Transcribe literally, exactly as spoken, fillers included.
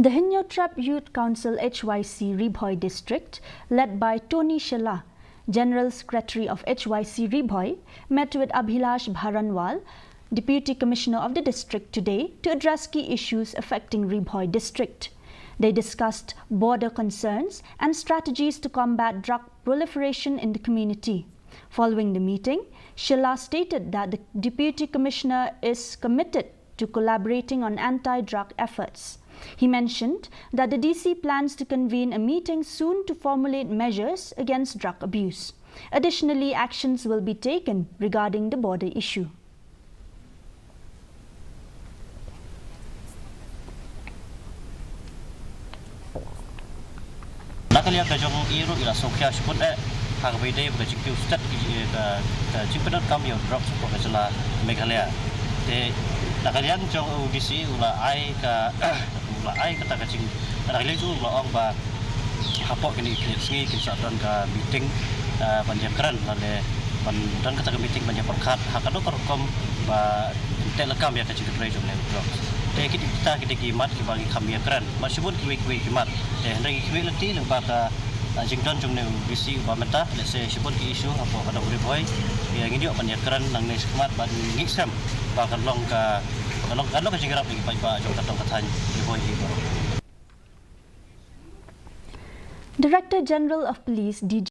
The Hynñiewtrep Youth Council H Y C Ri Bhoi District, led by Tony Shylla, General Secretary of H Y C Ri Bhoi, met with Abhilash Bharanwal, Deputy Commissioner of the district, today to address key issues affecting Ri Bhoi District. They discussed border concerns and strategies to combat drug proliferation in the community. Following the meeting, Shylla stated that the Deputy Commissioner is committed to collaborating on anti-drug efforts. He mentioned that the D C plans to convene a meeting soon to formulate measures against drug abuse. Additionally, actions will be taken regarding the border issue. Na ka liang ka jong i ruh i la sngewkhia shibun eh ha kaba ïadei bad ka jingkiew stet ka, ka jingpyndonkam ïa u drugs hapoh ka jylla Meghalaya. Te na ka liang jong u D C u la ai ka u la ai kata ka jing na ka liang jong u la ong ba hapoh kine ki sngi kin sa don ka meeting, eh, ban ïakren lane ban don kata ka meeting ban ïapyrkhat ha kano ka rukom ba teh lakam ïa ka jingkynrei jong une u drugs. Te kita kita ki dei ki mat kiba ngi kham ïakren. Mat shibun kiwei kiwei ki mat. Te hynrei ngi khmih lynti lyngba ka, ah, jingdon jong une u D C uba mynta, lehse shibun ki issue hapoh ka dong Ri Bhoi. Ïa ngin ïoh ban ïakren nangne shakhmat bad ngi ngeit skhem ba kan long ka, kan long, kan long ka jingïarap ïa ki paidbah jong ka dong ka thaiñ Ri Bhoi hi baroh. Director General of Police D G